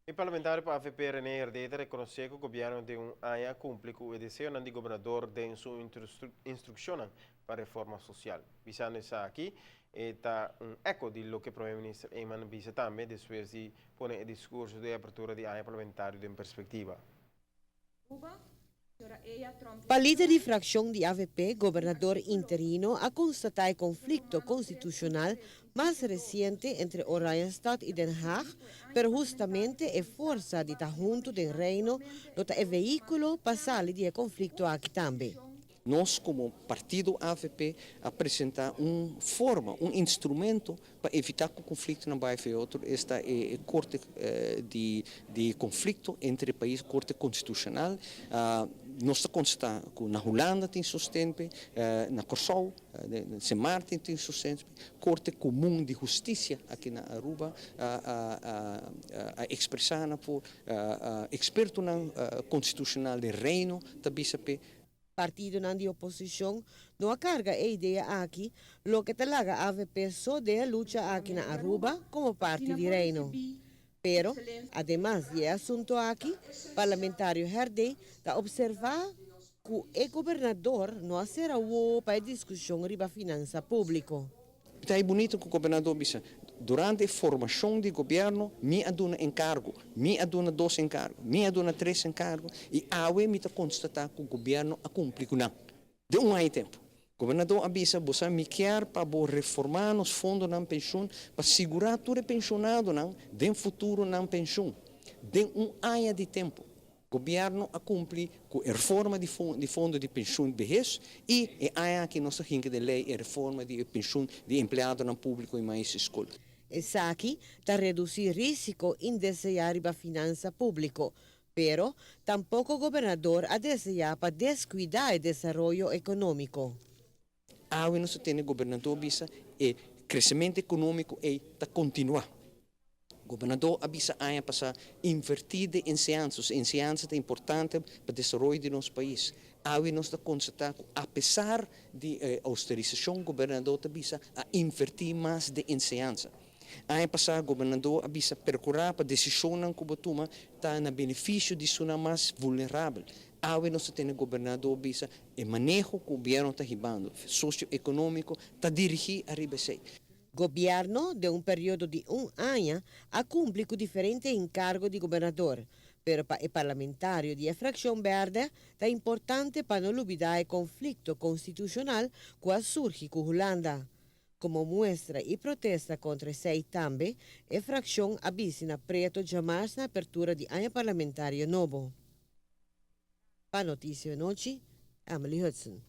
E parlamentario pa avp René Herdé ta reconoce cu gobierno den un aña a cumpli cu e deseonan di gobernador den su instruccionnan pa reforma social. Bisando esaki, e ta un eco di loke Prome Minister Eman a bisa tambe despues di pone e discurso di apertura di aña parlamentario den perspectiva. Pa lider di fraccion di avp, gobernador interino a constata e conflicto constitucional mas reciente entre Oranjestad y Den Haag, pero hustamente e forsa di ta hunto den Reino lo ta e vehiculo pa sali di e conflicto aki tambe. Nos como partido avp a presenta un forma, un instrumento pa evita cu conflictonan bay fe otro, esta e Corte di di Conflicto entre pais, Corte Constitucional. Nos ta constata cu na Hulanda tin sosten p'e, na Corsou, Sint Maarten tin sosten p'e. Corte Comun di Husticia aki na Aruba a expresa na por, expertonan constitucional den Reino ta bisa p'e. Partidonan di oposicion no a carga e idea aki, loke ta laga avp so den e lucha aki na Aruba como parti di Reino. Pero, ademas di e asunto aki, parlamentario Herdé ta observa cu e gobernador no a cera wowo pa e discusion riba finansa publico. Ta e bunito ku gobernador bisa, Durante e formashon di gobièrnu mi a duna enkargo, mi a duna dos enkargo, mi a duna tres enkargo i awe mi ta konstatá ku gobièrnu a kumpli ku nan. Den un aña tempu. Gobernador a bisa, Bo sa mi kier pa bo reformá nos fondonan penshun pa sigurá tur e penshonadonan den futuro nan penshun. Den un aña di tempu. Gobierno a cumpli cu e reforma di di fondo di pensioen behes y e aña aki nos ta hinca den ley e reforma di e pensioen di empleadonan publico y maestro scol. Esaki ta reduci risico indesea riba finansa publico, pero tampoco gobernador a desea pa descuida e desaroyo economico. Awe nos ta tene gobernador bisa e crecemento economico ey ta continua. Gobernador a bisa aña pasa inverti den enseñansa, osea enseñansa ta importante pa desaroyo di nos pais. Awe nos ta constata cu apesar di e austerisacion gobernador ta bisa a inverti mas den enseñansa. Aña pasa gobernador a bisa percura pa decisionnan cu bo tuma ta na beneficio di esunnan mas vulnerabel. Awe nos ta tene gobernador bisa e maneho cu gobierno ta hibando socio-economico ta dirigi ariba esey. Gobierno den un periodo di un aña a cumpli cu diferente encargo di gobernador, pero pa e parlamentario di e fraccion berde ta importante pa no lubida e conflicto constitucional cu a surgi cu Hulanda. Como muestra y protesta contra esey tambe e fraccion a bisti na preto djamars na apertura di aña parlamentario nobo. Pa Noticia Anochi, Emily Hudson.